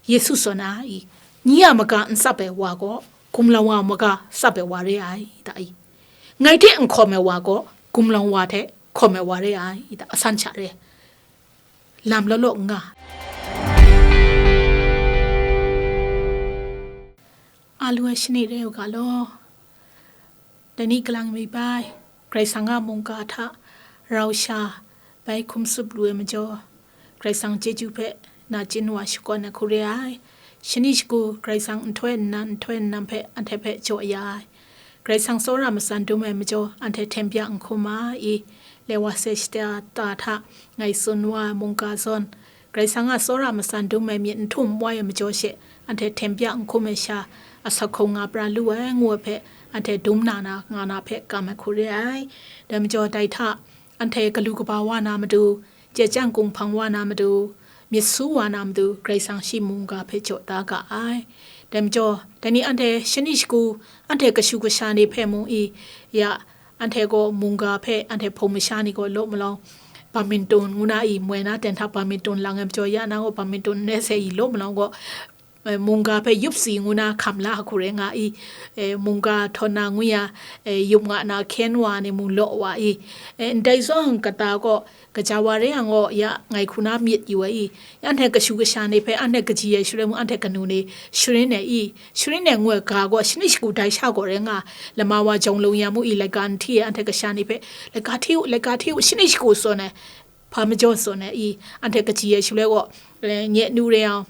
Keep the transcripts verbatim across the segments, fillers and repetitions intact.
Yesu tsun ai, nyi a maga n tsap ai wa gaw, gumlau wa maga tsap ai wa re ai, da i. Ngai hte n hkawm ai wa gaw, gumlau wa hte hkawm ai wa re ai, da asan sha re. Lam law law n nga. A lu ai shani re u ga law. Dai ni kalang mi bai, Karai Kasang a mungga hta rau sha bai hkum tsup lu ai majaw, Karai Kasang chyeju hpe nachying wa shakawn ai hku re ai. Shani shagu Karai Kasang nhtoi nnan, nhtoi nnan hpe anhte hpe jaw ya ai. Karai Kasang tsawra matsan dum ai majaw, anhte hten bya n hkum ai i, le wa se shata ta hta ngai tsun wa ai mungga zawn, Karai Kasang a tsawra matsan dum ai myit n htum wai ai majaw she, anhte hten bya n hkum ai sha, asak hkawng nga pra lu ai ngu ai hpe, anhte dum na na nga na hpe kam ai hku re ai. Dai majaw, dai hta, anhte galu kaba wa na matu, chye chyang kunghpang wa na matu, myit su wa na matu, Karai Kasang shi mungga hpe jaw da ga ai. Dai majaw, dai ni anhte shani shagu, anhte kashu kasha ni hpe mung i, ya, anhte gaw mungga hpe anhte hpung masha ni gaw law malawng, badminton ngu na i moi na ten hta badminton lang ai majaw, ya na gaw badminton ne se i law malawng gaw, eh, mungga hpe yup si ngu na hkam la hku rai nga i, eh, mungga htawn na ngwi ya, eh, yup nga na hkyen wa ni mung law wa i, eh, ndai zawn kata gaw, kaja wa re yang gaw, ya ngai hku na myit yu ai i, anhte kashu kasha ni hpe anhte kaji ai shaloi mung anhte kanu ni sharin ai i, sharin ai ngu ai ga gaw shani shagu dai sha gaw rai nga, lama wa jawng lung ya mu i, laika n hti ai anhte kasha ni hpe, laika hti u, laika hti u, shani shagu tsun ai, hpa majaw tsun ai i, anhte kaji ai shaloi gaw, eh, nye nu re yang,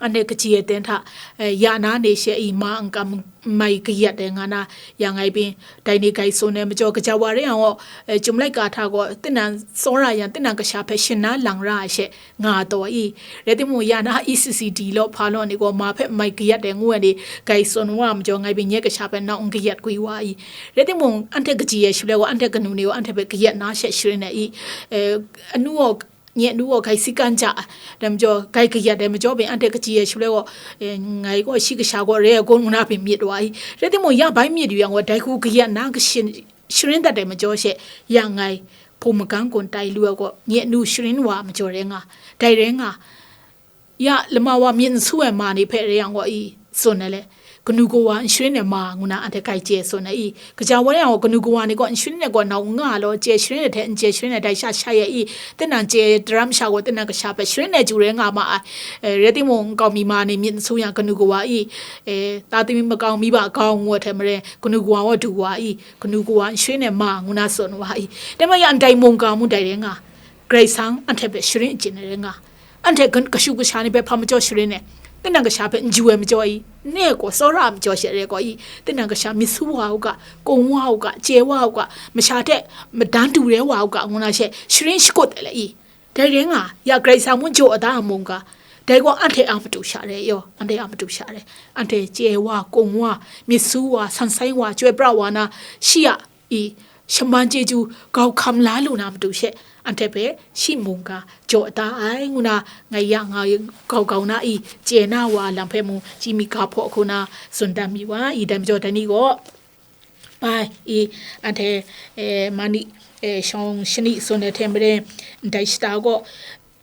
anhte kaji ai ten hta, eh, ya na ni she i ma n kam n mai kayat ai nga na, ya ngai byin, dai ni gai tsun ai majaw, kaja wa re yang gaw, eh, chyum laika hta gaw, tinang tsawra yang, tinang kasha hpe shin na lang ra ai she nga taw i. Rai timung, ya na E C C D law, hpa law ni gaw, ma hpe n mai kayat ai ngu ai ni gai tsun wa majaw, ngai byin nye kasha hpe nau n kayat gwi wa i. Rai timung, anhte kaji ai shaloi gaw, anhte kanu ni gaw, anhte hpe kayat na she sharin ai i. Eh, anu gaw, nye nu gaw gai si kan ja, dai majaw, gai kayat ai majaw byin, anhte kaji ai shaloi gaw, eh, ngai gaw shi kasha gaw re ai kun ngu na byin myit wa i. Rai timung, ya bai myit yu yang gaw, dai hku kayat na kashin sharin dat ai majaw she, ya ngai hpung magang kun tai lu ai gaw, nye nu sharin wa majaw rai nga, dai rai nga, ya lama wa myit n su ai ma ni hpe rai yang gaw i, tsun ai le, kanu kawa n sharin ai ma ngu na anhte gai chye tsun ai i, kaja wa yang gaw, kanu kawa ni gaw n sharin ai gaw nau n nga law, chye sharin ai hte n chye sharin ai dai sha shai ai i, tinang chye daram sha gaw tinang kasha hpe sharin ai chyu rai nga ma ai. Eh, rai timung, nkau mi ma ni myit n su yang kanu kawa i, eh, ta tami makau mi ba kau ngu ai hte maren, kanu kawa gaw du wa i, kanu kawa n sharin ai ma ngu na tsun wa i. Dai ma yang ndai mungga mung dai rai nga, Karai Kasang anhte hpe sharin achyin ai rai nga. Anhte kan-, kashu kasha ni hpe hpa majaw sharin ai, tinang kasha hpe n ju ai majaw i, ne gaw tsawra ai majaw she re gaw i, tinang kasha myit su wa u ga, kung wa u ga, chye wa u ga, masha hte madan du re wa u ga, ngu na she sharin shakut ai le i. Dai rai nga, ya Karai Kasang mung jaw da ai mungga, dai gaw anhte a matu sha re yaw, anhte a matu sha re, anhte chye wa, kung wa, myit su wa, san sai wa, chyoi pra wa na, shi a i, shaman chyeju gau hkam la lu na matu she, anhte hpe shi mungga jaw da ai, ngu na ngai ya nga gau gau na i, chye na wa lam hpe mung, shi myit ga hpaw hku na tsun dan mi wa i, dai majaw dai ni gaw, bai i, anhte, eh, mani, eh, shawng shani tsun ai hte maren, ndai shata gaw,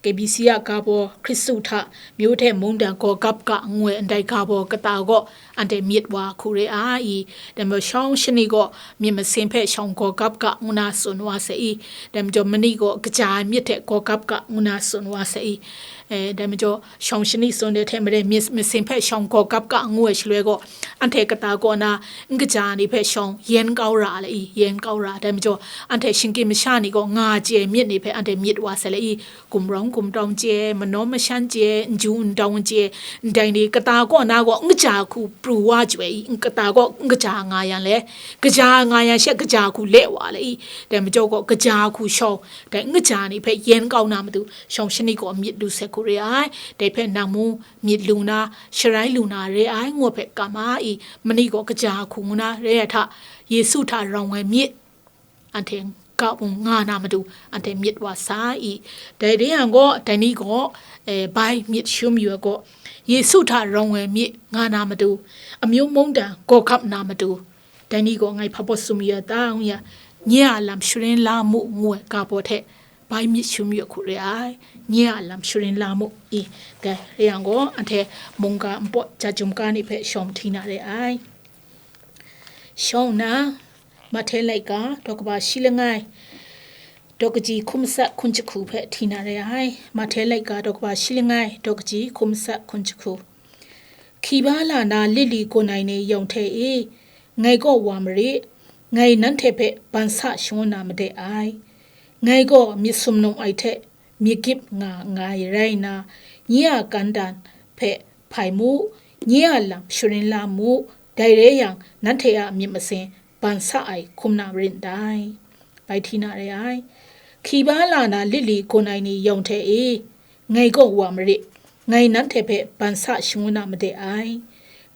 K B C a ga baw, Hkristu hta myu hte mungdan gaw gap ga ngu ai ndai ga baw kata gaw, anhte myit wa hku re ai i, dai majaw shawng shani gaw myit masin hpe shawng gaw gap ga ngu na tsun wa sai i, dai majaw mani gaw kaja ai myit hte gaw gap ga ngu na tsun wa sai i, eh, dai majaw shawng shani tsun ai hte maren myit masin hpe shawng gaw gap ga ngu ai shaloi gaw, anhte kata kaw na n kaja ai ni hpe shawng yen kau ra ai le i, yen kau ra, dai majaw anhte shinggyim masha ni gaw nga chye ai myit ni hpe anhte myit wa sai le i, gumrawng gumtawng chye, manaw mashan chye, n ju n dawng chye, ndai ni kata kaw na gaw n kaja hku pru wa chyoi i, kata gaw n kaja nga yang le, kaja nga yang she kaja hku le wa le i, dai majaw gaw kaja hku shawng, dai n kaja ni hpe yen kau na matu, shawng shani gaw myit lu sai hku re ai, dai hpe nang mung myit lu na, sharai lu na re ai ngu hpe kam ai i, mani gaw kaja hku ngu na re ai hta, Yesu hta rawng ai myit, anhte ga mung nga na matu, anhte myit wa sai i. Dai re yang gaw, dai ni gaw, eh, bai myit shum yu ai gaw, Yesu hta rawng ai myit nga na matu, amyu mungdan gaw gap na matu, dai ni gaw ngai hpa baw tsun yu ai ta, ngu ya, nye a lam sharin la mu ngu ai ga baw hte, bai myit shum yu hku re ai, nye a lam sharin la mu i, dai rai yang gaw, anhte mungga npawt ja jum ga ni hpe shawng hti na re ai. Shawng nna, Mahte laika, daw kaba shi langai, daw kaji hkum atsat hkun jahku hpe hti na re ai. Mahte laika, daw kaba shi langai, daw kaji hkum atsat hkun jahku. Hkiba la na lit li gun ai ni yawng hte e, ngai gaw wa marit, ngai nanhte hpe ban sa shangun na made ai. Ngai gaw myit sumnum ai hte myit gyip nga nngai rai nna, nye a gandan hpe hpai mu, nye a lam sharin la mu, dai rai yang, nanhte a myit masin ban sa ai hkum na marit dai. Bai hti na re ai. Hkiba la na lit li gun ai ni yawng hte e, ngai gaw wa marit, ngai nanhte hpe ban sa shangun na made ai.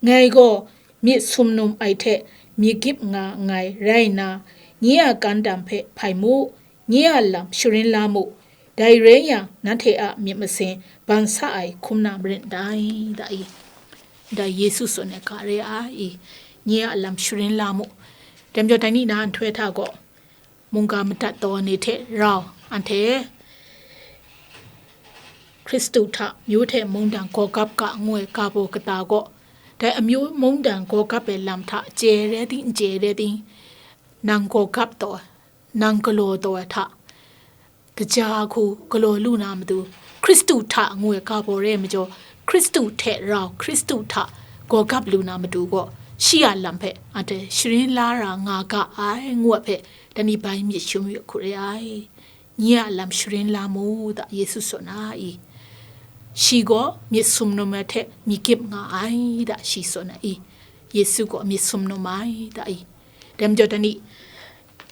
Ngai gaw myit sumnum ai hte myit gyip nga nngai rai nna, nye a gandan hpe hpai mu, nye a lam sharin la mu, dai rai yang, nanhte a myit masin ban sa ai hkum na marit dai, da i. Dai Yesu tsun ai ga re ai i, nye a lam sharin la mu. Dai majaw, dai ni na nhtoi hta gaw, mungga madat taw ni hte rau, anhte Hkristu hta myu hte mungdan gaw gap ga ngu ai ga baw kata gaw, dai amyu mungdan gaw gap ai lam hta chye rai ting, n chye rai ting, nang gaw gap taw ai, nang galaw taw ai hta, kaja hku galaw lu na matu, Hkristu hta ngu ai ga baw re ai majaw, Hkristu hte rau, Hkristu hta gaw gap lu na matu gaw, shi a lam hpe anhte sharin la ra nga ga ai, ngu ai hpe, dai ni bai myit shum yu hku re ai. Nye a lam sharin la mu, da Yesu tsun ai. Shi gaw myit sumnum ai hte myit gyip nga ai, da shi tsun ai. Yesu gaw myit sumnum ai, da i. Dai majaw, dai ni,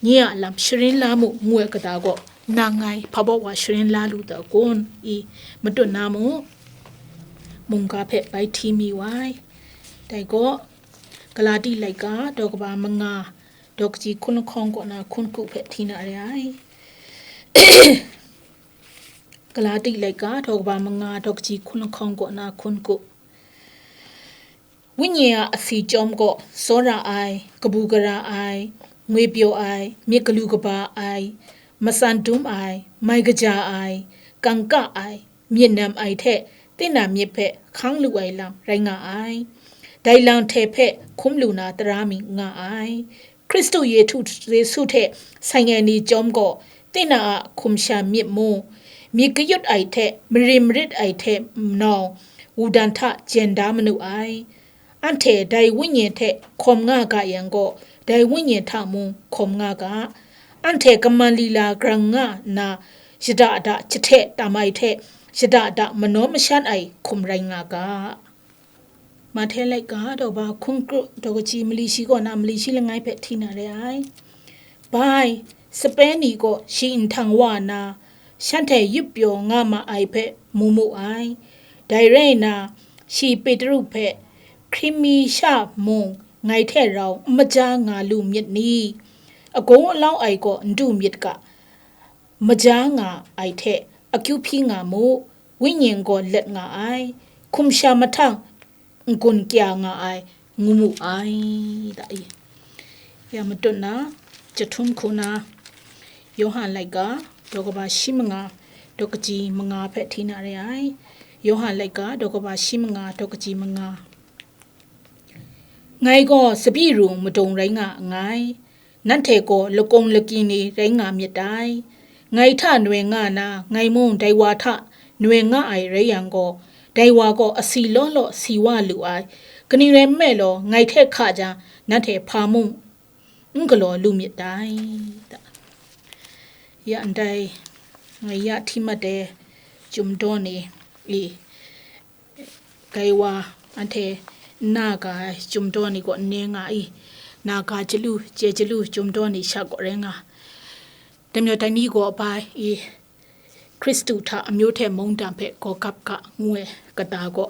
nye a lam sharin la mu, ngu ai kata gaw, nang ngai hpa baw wa sharin la lu ta kun i, matut na mu, mungga hpe bai hti mi wai. Dai gaw, Galati laika, daw kaba manga, daw kaji hkun lahkawng kaw na hkun ku hpe hti na re ai. Galati laika, daw kaba manga, daw kaji hkun lahkawng kaw na hkun ku. Wenyi a asi chyawm gaw, tsawra ai, kabu gara ai, ngwi pyaw ai, myit galu kaba ai, matsan dum ai, mai kaja ai, kangka ai, myit nam ai hte, tinang myit hpe hkang lu ai lam rai nga ai. Dai lam hte hpe hkum lu na tara mi nga ai. Hkristu Yesu, Yesu hte seng ai ni chyawm gaw, tinang a hkum sha myit mu, myit kayut ai hte, marin marit ai hte mung, wudan hta jen da manu ai. Anhte dai Wenyi hte hkawm nga ga yang gaw, dai Wenyi hta mung hkawm nga ga. Anhte kaman lila grang nga nna, shada da jahte tam ai hte, shada da manaw mashan ai hkum rai nga ga. Mahte laika, daw ba hkun kru, daw kaji mali shi kaw na mali shi langai hpe hti na re ai. Bai, sape ni gaw shi nhtang wa nna, shanhte yup pyaw nga ma ai hpe mu mu ai. Dai rai nna, shi Petru hpe, "Hkrit mi sha mung ngai hte rau n maja nga lu myit ni? Agaw alau ai gaw n du myit ga, maja nga ai hte akyu hpyi nga mu, Wenyi gaw let nga ai, hkum sha mahtang n-gun kya nga ai," ngu mu ai, da i. Ya matut na, jahtum hku na, Yawhan laika, daw kaba shi manga, daw kaji manga hpe hti na re ai. Yawhan laika, daw kaba shi manga, daw kaji manga. Ngai gaw tsabyi ru madung rai nga nngai. Nanhte gaw lakung lakyi ni rai nga myit dai. Ngai hta noi nga na, ngai mung dai wa hta noi nga ai rai yang gaw, dai wa gaw asi law law si wa lu ai. Kaning rai nme law, ngai hte hka jang, nanhte hpa mung n galaw lu myit dai. Ya ndai, ngai ya hti mat ai chyum daw ni i, gaiwa anhte n na ga ai chyum daw ni gaw n ne nga i, na ga chyalu, chye chyalu chyum daw ni sha gaw rai nga. Dai majaw dai ni gaw bai i, Hkristu hta amyu hte mungdan hpe gaw gap ga ngu ai kata gaw,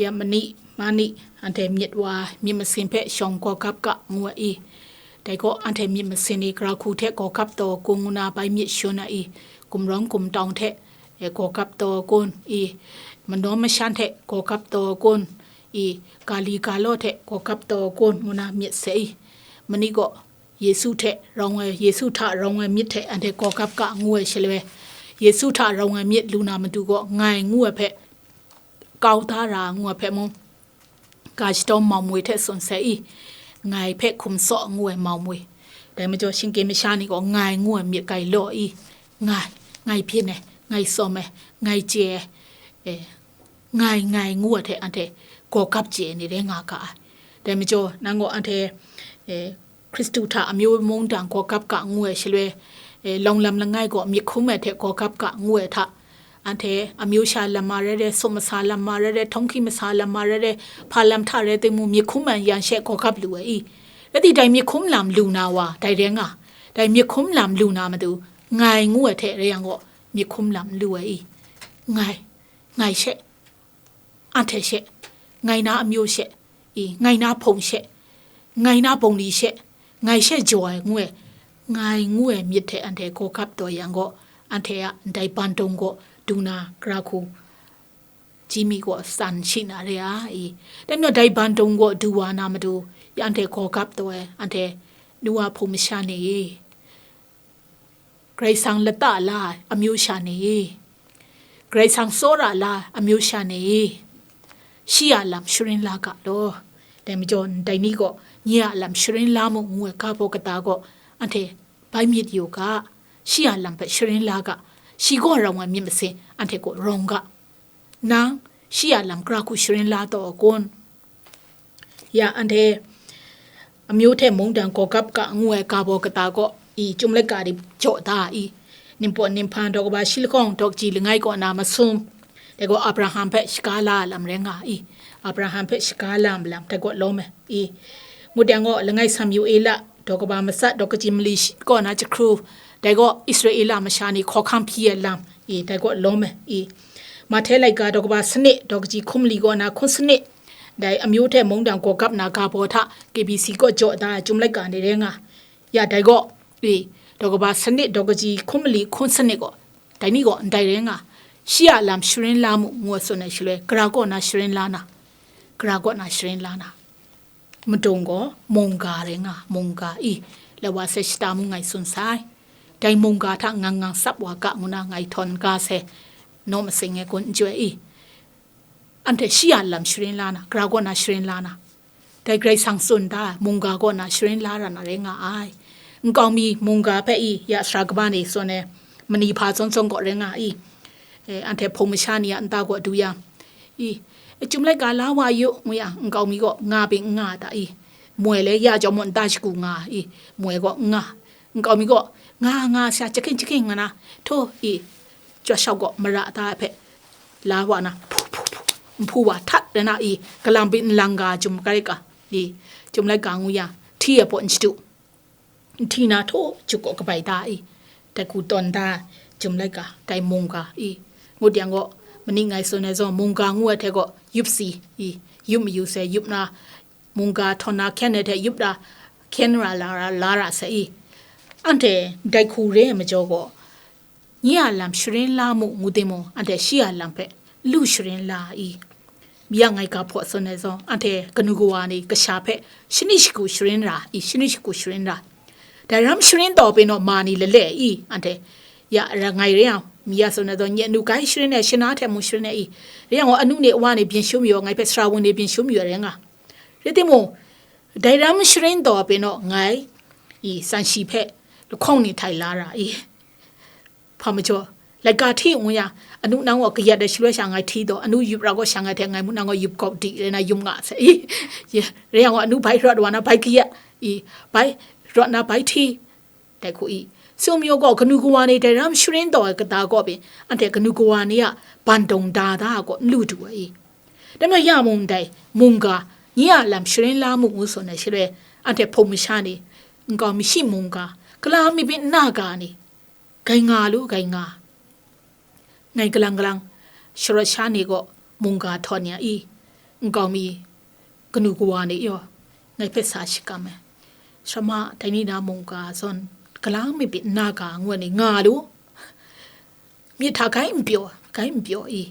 ya mani, mani, anhte myit wa ai myit masin hpe shawng gaw gap ga ngu ai i, dai gaw anhte myit masin ni gara hku hte gaw gap taw ai kun ngu na bai myit shun ai i, gumrawng gumtawng hte, e, gaw gap taw ai kun i, manaw mashan hte gaw gap taw ai kun i, ga li ga law hte gaw gap taw ai kun ngu na myit se i, mani gaw Yesu hte rawng ai, Yesu hta rawng ai myit hte anhte Gawgap ga ngu ai shaloi, Yesu hta rawng ai myit lu na matu gaw, ngai ngu ai hpe, kau da ra ngu ai hpe mung, ga shadawn mau moi hte tsun sai i, ngai hpe hkum tsaw ngu ai mau moi. Dai majaw, shinggyim masha ni gaw ngai ngu ai myit grai law i, ngai, ngai byin ai, ngai tsawm ai, ngai chye ai, e, ngai, ngai ngu ai hte anhte Gawgap chye ai ni rai nga ga ai. Dai majaw, nang gaw anhte, e, Hkristu hta amyu mungdan Gawgap ga ngu ai shaloi, e, lawng lam langai gaw myit hkum ai hte Gawgap ga ngu ai hta, anhte amyu sha lam ma rai rai, sum masa lam ma rai rai, htunghki masa lam ma rai rai, hpa lam hta rai timung, myit hkum ai yan she Gawgap lu ai i? Rai timung, dai myit hkum lam lu na wa, dai rai nga, dai myit hkum lam lu na matu, ngai ngu ai hte rai yang gaw, myit hkum lam lu ai i? Ngai, ngai she, anhte she, ngai na amyu she, i, ngai na hpung she, ngai na bungli she, ngai she jaw ai ngu ai, ngai ngu ai myit hte anhte Gawgap taw yang gaw, anhte a ndai bandung gaw du na, gara hku ji mi gaw tsan shi na re ai i? Dai majaw, dai bandung gaw du wa na matu, ya anhte Gawgap taw ai, anhte nu wa hpung masha ni i? Karai Kasang lata la ai amyu sha ni i? Karai Kasang tsawra la ai amyu sha ni i? Shi a lam sharin la ga law. Dai majaw, ndai ni gaw nye a lam sharin la mu ngu ai ga baw kata gaw, anhte bai myit yu ga, shi a lam hpe sharin la ga, shi gaw rawng ai myit masin anhte gaw rawng ga. Nang, shi a lam gara hku sharin la taw kun? Ya, anhte amyu hte mungdan Gawgap ga ngu ai ga baw kata gaw i, Chyum laika de jaw da i? Ningpawt, Ninghpang, daw kaba shi lahkawng, daw kaji langai kaw na masum, dai gaw Abraham hpe shaga la ai lam rai nga i? Abraham hpe shaga la ai lam dai gaw lawm ai i? Ngut yang gaw, langai Samuela, daw kaba matsat, daw kaji mali shi kaw na jahkru, dai gaw Israela masha ni hkawhkam hpyi ai lam i? Dai gaw lawm ai i? Mahte laika, daw kaba sanit, daw kaji hkun mali kaw na hkun sanit, dai amyu hte mungdan Gawgap na ga baw hta K B C kaw jaw da ai Chyum laika ni rai nga. Ya, dai gaw, e, daw kaba sanit, daw kaji hkun mali hkun sanit gaw, dai ni gaw ndai rai nga. Shi a lam sharin la mu ngu tsun ai shaloi, gara kaw na sharin la na? Gara kaw na sharin la na? Madung gaw mungga rai nga, mungga i? Lawa sai shata mung ngai tsun sai. Dai mungga hta ngang ngang tsap wa ga ngu na ngai htawn ga sai, naw masing e kun n chye i? Anhte shi a lam sharin la na, gara kaw na sharin la na? Dai Karai Kasang tsun da ai mungga kaw na sharin la ra na rai nga ai. Nkau mi mungga hpe i, ya sara kaba ni tsun ai, mani hpa zawn zawn gaw rai nga i? E, anhte hpung masha ni a nta gaw du yang, i, e, Chyum laika la wa yu, ngu yang, nkau mi gaw nga pyi n nga ta i? Moi le ya chyawm mung nta shagu nga i? Moi gaw n nga. Nkau mi gaw, nga, nga sha, jahking, jahking nga na, htaw i, chyawm shau gaw mara ta ai hpe la wa na, hpu, hpu, hpu, nhpu wa htat rai na i, galam byin nlang ga Chyum laika i? Chyum laika ngu yang, hti ai pawt n shadu, n hti na htaw juk gaw kabai ta i? Dai hku tawn da ai Chyum laika, dai mungga i? Ngut yang gaw, mani ngai tsun ai zawn, mungga ngu ai hte gaw, yup si i? Yup mayu sai, yup na, mungga htawn na hkyen ai hte yup da hkyen ra la ra, la ra sai i? Anhte dai hku re ai majaw gaw, nye a lam sharin la mu ngu timung, anhte shi a lam hpe lu sharin la i? Ya ngai ga hpaw tsun ai zawn, anhte kanu kawa ni kasha hpe shani shagu sharin ra i? Shani shagu sharin ra. Dai ram sharin taw pyi naw ma ni lale i? Anhte ya ra ngai re yang, mi ya tsun ai zawn, nye nu gai sharin ai, shana hte mung sharin ai i? Rai yang gaw, anu ni awa ni byin shum yu ai, ngai hpe sara wun ni byin shum yu ai rai nga. Rai timung, dai ram sharin taw pyi naw ngai i, tsan shi hpe lahkawng ni htai la ra i? Hpa majaw, laika hti ngu yang, anu nang gaw kayat ai shaloi sha ngai hti taw, anu yup ra gaw sha ngai hte ngai mu nang gaw yup kau di rai na yup nga sai i? Ye, rai yang gaw, anu bai rawt wa na bai kayat i? Bai rawt na bai hti, dai hku i? Sumyaw gaw, kanu kawa ni dai ram sharin taw ai kata kaw pyi, anhte kanu kawa ni a bandung da da ai gaw n lu du ai i? Dai majaw ya mung ndai, mungga, nye a lam sharin la mu ngu tsun ai shaloi, anhte hpung masha ni, nkau mi shi mungga, gala mi byin na ga ni, gai nga lu, gai nga. Ngai galang galang, sharawt sha ni gaw mungga htawn ya i? Nkau mi kanu kawa ni yaw, ngai hpe sa shakam ai. Sara ma, dai ni na mungga zawn, gala mi byin na ga ngu ai ni nga lu. Myit hta gai n pyaw, gai n pyaw i?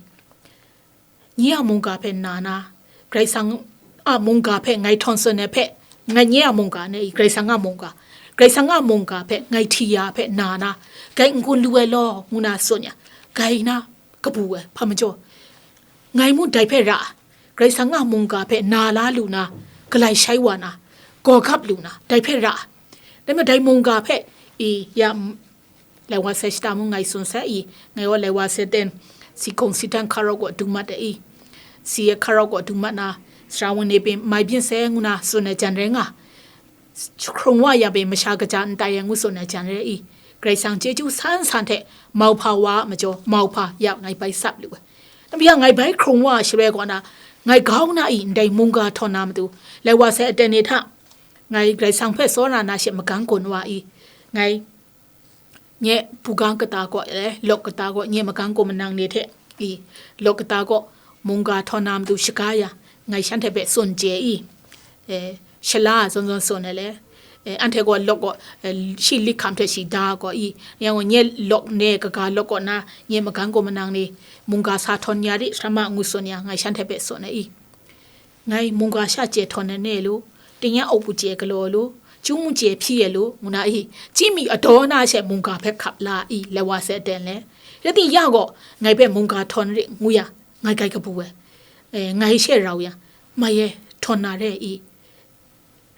Nye a mungga hpe na na, Karai Kasang a mungga hpe ngai htawn tsun ai hpe, ngai nye a mungga ne i? Karai Kasang a mungga, Karai Kasang a mungga hpe ngai hti ya hpe na na, gai n-gun lu ai law, ngu na tsun ya, gai na kabu ai, hpa majaw, ngai mung dai hpe ra ai, Karai Kasang a mungga hpe na la lu na, galai shai wa na, gaw gap lu na, dai hpe ra ai. Dai majaw dai mungga hpe, i, ya, m-, lai wa sai shata mung ngai tsun sai i, ngai wa lai wa sai ten, si gawng si dan hka rau gaw dung mat ai i, si e hka rau gaw dung mat na, sara wan ni pyi, mai byin sai ngu na tsun ai jan rai nga, hkrung wa ya pyi masha kaja n tai ai ngu tsun ai jan rai i, Karai Kasang chyeju san san hte mauhpa wa a majaw, mauhpa ya ngai bai sap lu ai. Nang ya ngai bai hkrung wa ai shaloi kaw na, ngai grau na i ndai mungga htawn na matu, lai wa sai aten ni hta, ngai Karai Kasang hpe tsawra na she magang gun wa i, ngai nye buga kata kaw, eh, lawk kata kaw, nye magang gun manang ni hte i, lawk kata kaw, mungga htawn na matu shaga ya, ngai shanhte hpe tsun chye i, eh, shala zawn zawn tsun ai le, eh, anhte gaw lawk gaw, eh, shi lik hkam hte shi da gaw i, yang gaw nye lawk ne kaga lawk kaw na, nye magang gun manang ni, mungga sa htawn ya ri, sara ma ngu tsun ya, ngai shanhte hpe tsun ai i. Ngai mungga sha chye htawn ai ne lu, tingya auk bu chye galaw lu, chyu mu chye hpyi ai lu, ngu na i, chyi mi adaw na she mungga hpe hkap la i, lai wa sai aten le. Rai tim ya gaw, ngai hpe mungga htawn ri ngu ya, ngai gai kabu ai, eh, ngai she rau ya, mai e, htawn na re i.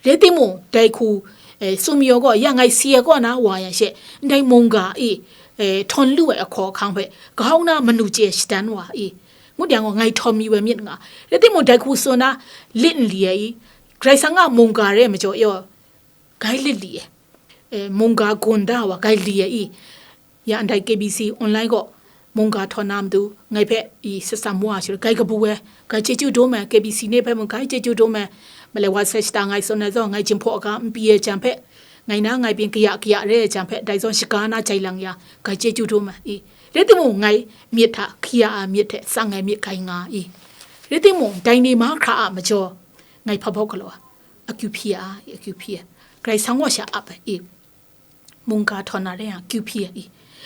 Rai timung, dai hku, eh, tsun mayu gaw, ya ngai si ai kaw na wa yang she, ndai mungga i, eh, htawn lu ai ahkaw ahkang hpe, grau na manu chye shadan wa i, ngut yang gaw, ngai htawm yu ai myit nga. Rai timung, dai hku tsun na, lit n li ai i, Karai Kasang a mungga re ai majaw e gaw, gai lit li ai, eh, mungga gun da wa, gai li ai i, ya ndai K B C online gaw, mungga htawn na matu, ngai hpe i shatsam wa ai shaloi, gai kabu ai, gai chyeju dum ai, K B C ni hpe mung gai chyeju dum ai, malai wa sai shata ngai tsun ai zawn, ngai jinghpaw ga n pyi ai jan hpe, ngai na ngai byin kaya kaya re ai jan hpe, dai zawn shaga na jai lang ya, gai chyeju dum ai i. Rai timung, ngai myit hta, hkri ya ai myit hte tsang ai myit gai nga i. Rai timung, dai ni mahkra a majaw, ngai hpa baw galaw ai, akyu hpyi ai, akyu hpyi ai, Karai Kasang gaw sha ap ai i. Mungga htawn na re yang akyu hpyi ai i.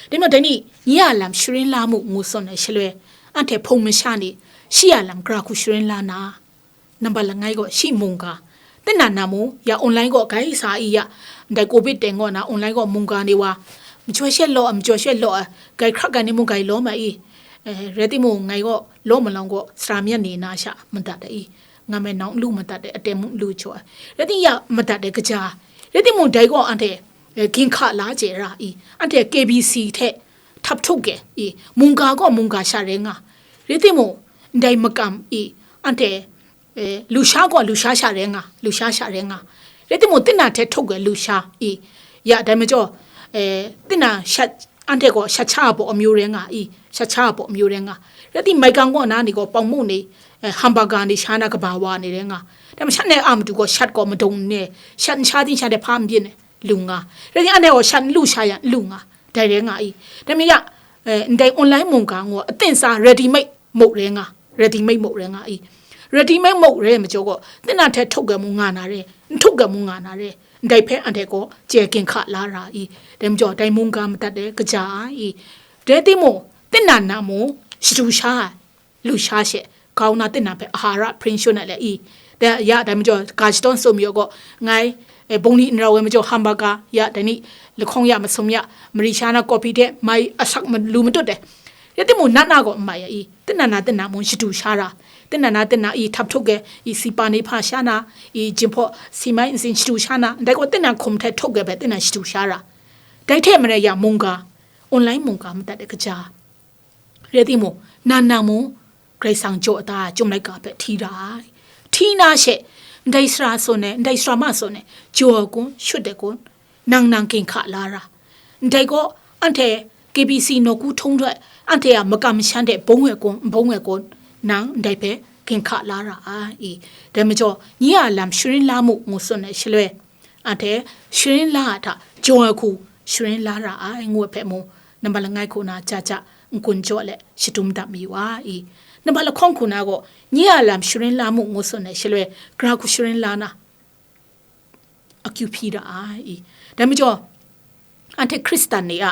Dai majaw dai ni, nye a lam sharin la mu ngu tsun ai shaloi, anhte hpung masha ni, shi a lam gara hku sharin la na, nambat langai gaw shi mungga. Tina na mu, ya online gaw gai sa i ya, ndai covid teng gaw na online gaw mungga ni wa, majaw she law ai, majaw she law ai, gai hkrak gai ni mu gai lawm ai i. Eh, rai timung, ngai gaw law malawng gaw sara myan ni na sha madat ai i. Nga me nau n lu madat ai, aten mung n lu jaw ai. Rai tim ya madat ai kaja. Rai timung, dai gaw anhte, eh, ginhka la chye ra i. Anhte K B C hte htap htuk e i. Mungga gaw mungga sha rai nga. Rai timung, ndai makam i. Anhte, eh, lusha gaw lusha sha rai nga. Lusha sha rai nga. Rai timung, tina hte htuk e lusha i. Ya, dai majaw, eh, tina shat Anhte gaw shat sha ai baw amyu rai nga i, shat sha ai baw amyu rai nga. Rai tim, maigan kaw na ni gaw, pawng mung ni, eh, hamburger ni sha na kaba wa ni rai nga. Dai majaw shat na a matu gaw, shat gaw madung n ne, shat n sha ting sha de hpa n byin lu nga. Rai tim, anhte gaw shat n lu sha yang n lu nga. Dai rai nga i. Dai majaw, eh, ndai online mungga gaw, aten tsa ready made muk rai nga, ready made muk rai nga i. Ready made muk rai majaw gaw, tina hte htuk ai mung nga na re, n htuk ai mung nga na re, ndai hpe anhte gaw chye ginhka la ra i. Dai majaw, dai mungga madat ai kaja ai i. Rai timung, tina na mung shadu sha ai, lusha she, grau na tina hpe ahara hpring shun ai le i. Dai, ya, dai majaw, ga shadawn sum yaw gaw, ngai, eh, bungli n rau ai majaw, hamburger, ya, dai ni, lahkawng ya, masum ya, mari sha na coffee hte mai asak ma-, lu matut ai. Rai timung, na na gaw n mai ai i. Tina na tina mung shadu sha ra. Tina na tina i htap htuk ai, i sipa ni hpa sha na, i jinghpaw si mai ntsin shadu sha na, ndai gaw tina hkum hte htuk ai hpe tina shadu sha ra. Dai hte maren ya mungga, online mungga madat ai kaja. Rai timung, na na mung, Karai Kasang jaw da ai, Chyum laika hpe hti ra ai. Hti na she, ndai sara tsun ai, ndai sara ma tsun ai, jaw ai kun, shut ai kun, nang nang ginhka la ra. Ndai gaw, anhte K B C nawku htung hte, anhte a makam mashan hte bung ai kun, bung ai kun, nang ndai hpe ginhka la ra ai i. Dai majaw, nye a lam sharin la mu, ngu tsun ai shaloi, anhte sharin la a hta, jaw ai hku sharin la ra ai, ngu ai hpe mung, nambat langai hku na ja ja n-gun jaw let shadum dat mayu ai i. Nambat lahkawng hku na gaw, nye a lam sharin la mu, ngu tsun ai shaloi, gara hku sharin la na, akyu hpyi ra ai i. Dai majaw, anhte Hkristan ni a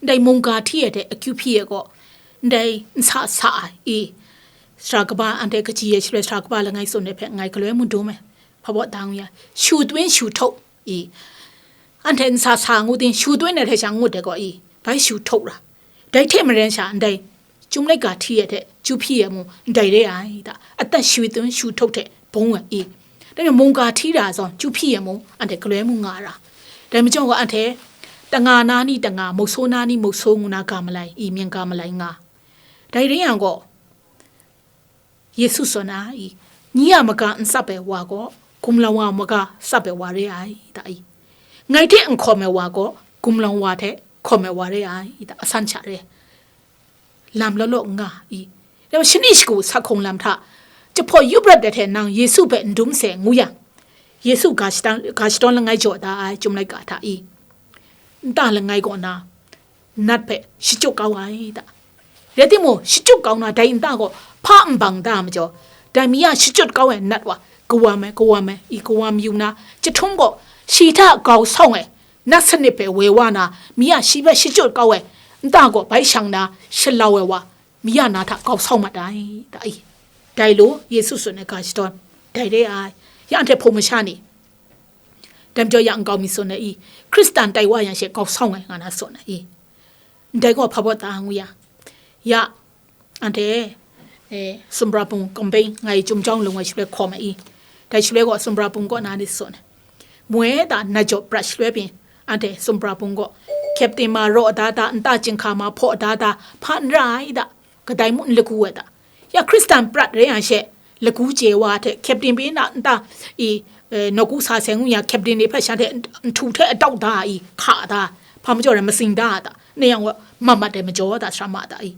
ndai mungga hti ai hte akyu hpyi ai gaw, ndai n sa sa ai i. Sara kaba, anhte kaji ai shaloi sara kaba langai tsun ai hpe ngai galoi mung dum ai, hpa baw dang ya, shu tun shu htaw i. anhte nsa sa ngu ting, shu tun ai hte sha ngut ai gaw i, bai shu htauk ra. Dai hte maren sha ndai, Chyum laika hti ai hte, chyu hpyi ai mung ndai re ai da, atat shu tun shu htauk hte bung ai i. Dai majaw mungga hti ra zawn, chyu hpyi ai mung anhte galoi mung nga ra. Dai majaw gaw anhte, tanga na ni tanga, mukso na ni mukso ngu na ga malai i, myen ga malai nga. Dai rai yang gaw, Yesu tsun ai, nyi a maga n tsap ai wa gaw, gumlau wa maga tsap ai wa re ai, da i. Ngai hte n hkawm ai wa gaw, gumlau wa hte hkawm ai wa re ai, da asan sha re. Lam law law n nga i. Dai wa shani shagu sa hkawng lam hta, jahpaw yup rat ai hte nang Yesu hpe n dum se ngu yang, Yesu ga shadawn, ga shadawn langai jaw da ai Chyum laika hta i. Nta langai kaw na, nat hpe shachyut kau ai da. Rai timung, shachyut kau na dai nta gaw hpa n bang da majaw, dai mi a shachyut kau ai nat wa, kawam ai, kawam ai, i kawam yu na, jahtum gaw shi hta gau sawng ai, nat sanit hpe woi wa na, mi a shi hpe shachyut kau ai nta gaw bai shang na, shalau ai wa, mi a na hta gau sawng mat ai, da i. Dai lu, Yesu tsun ai ga shadawn, dai re ai, ya anhte hpung masha ni, dai majaw ya nkau mi tsun ai i, Hkristan tai wa yang she gau sawng ai, nga na tsun ai i. Ndai gaw hpa baw ta ngu ya? Ya, anhte, eh, sumra pung kampeng ngai Chyum jawng lung ai shaloi hkawm ai i. Dai shaloi gaw sumra pung kaw na ni tsun ai. Moi da na jaw prat shaloi pyin, anhte sumra pung gaw, Kyepten ma raw da da, nta chyinghka ma hpaw da da, hpa n ra ai da, kadai mung n lagu ai da. Ya Hkristan prat rai yang she, lagu chye wa hte, Kyepten pyi na nta i, eh, nawku sa seng ngu ya, Kyepten ni hpe shanhte nhtu hte adau da i, hka da, hpa majaw rai matsing da da, ne yang wa, mat mat ai majaw da, sara ma da i.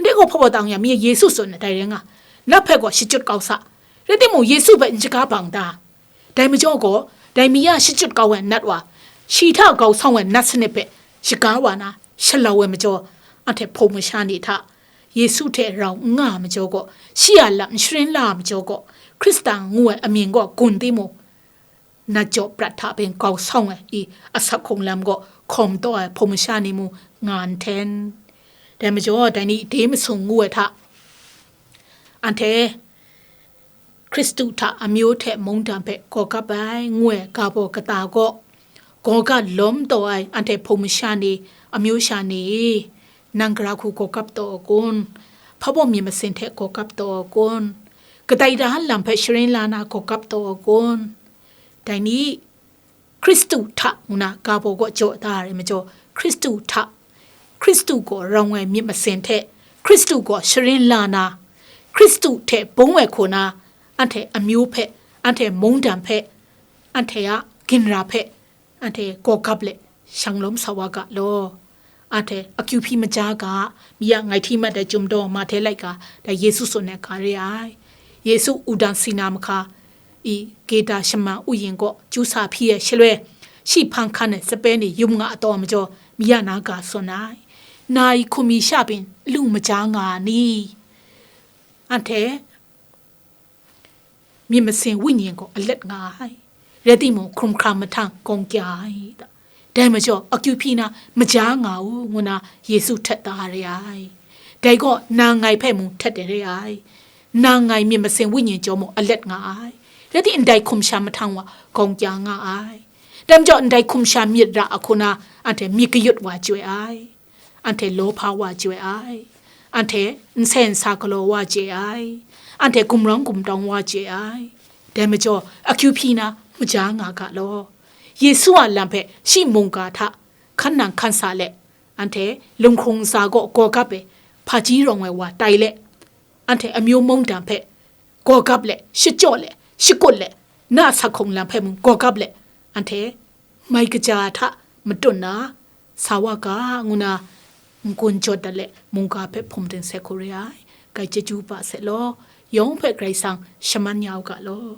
Ndai gaw hpa baw ta ngu ya, mi Yesu tsun ai dai rai nga, nat hpe gaw shachyut kau sa, rai timung, Yesu hpe n shaga bang da. Dai majaw gaw, dai mi a shachyut kau ai nat wa, shi hta gau sawng ai nat sanit hpe shaga wa na, shalau ai majaw, anhte hpung masha ni hta, Yesu hte rau n nga ai majaw gaw, shi a lam n sharin la ai majaw gaw, Hkristan ngu ai amying gaw gun timung, nat jaw prat hta ben gau sawng ai i, asak hkunglam gaw hkawm taw ai hpung masha ni mung nga nhten. Dai majaw, dai ni de masung ngu ai hta, anhte Hkristu hta amyu hte mungdan hpe gaw gap ai, ngu ai ga baw kata gaw, gaw gap lawm taw ai anhte hpung masha ni, amyu sha ni, nang gara hku gaw gap taw a kun? Hpa baw myit masin hte gaw gap taw a kun? Kadai da lam hpe sharin la na gaw gap taw a kun? Dai ni, Hkristu hta ngu na ga baw gaw jaw da ai majaw, Hkristu hta, Hkristu gaw rau ai myit masin hte, Hkristu gaw sharin la na, Hkristu hte bung ai hku na, anhte amyu hpe, anhte mungdan hpe, anhte a ginra hpe, anhte gaw gap let shanglawm sa wa ga law. Anhte akyu hpyi maja ga, mi a ngai hti mat ai Chyum daw Mahte laika, dai Yesu tsun ai ga re ai. Yesu Udansina mahka i Geda shaman uyin kaw chyu sa hpyi ai shaloi, shi hpang hkan ai sape ni yum nga ai taw majaw, mi a na ga tsun ai. Na ai hkum mi sha pyin lu maja nga ai ni? Anhte myit masin wenyi gaw alat nga ai, rai timung, hkrum hkram mahtang gawng kya ai da. Dai majaw, akyu hpyi na maja nga u, ngu na Yesu htet da re ai. Dai gaw, nang ngai hpe mung htet ai re ai. Nang ngai myit masin wenyi jaw mung alat nga ai. Rai timung, ndai hkum sha mahtang wa gawng kya nga ai. Dai majaw, ndai hkum sha myit ra a hku na, anhte myit kayut wa chyoi ai. Anhte lawhpa wa chyoi ai, anhte nsen nsa galaw wa chye ai, anhte gumrawng gumtawng wa chye ai. Dai majaw, akyu hpyi na maja nga ga law. Yesu a lam hpe shi mungga hta hkan nang hkan sa let, anhte lunghkrung ntsa gaw gaw gap ai hpaji rawng ai wa tai let, anhte amyu mungdan hpe gaw gap let, shachyaw let, shakut let, na a sak hkawng lam hpe mung gaw gap let, anhte mai kaja hta matut na sa wa ga, ngu na n-gun jawt dat let, mungga hpe hpum ting sai hku re ai. Grai chyeju ba sai law, yawng hpe Karai Kasang shaman ya u ga law.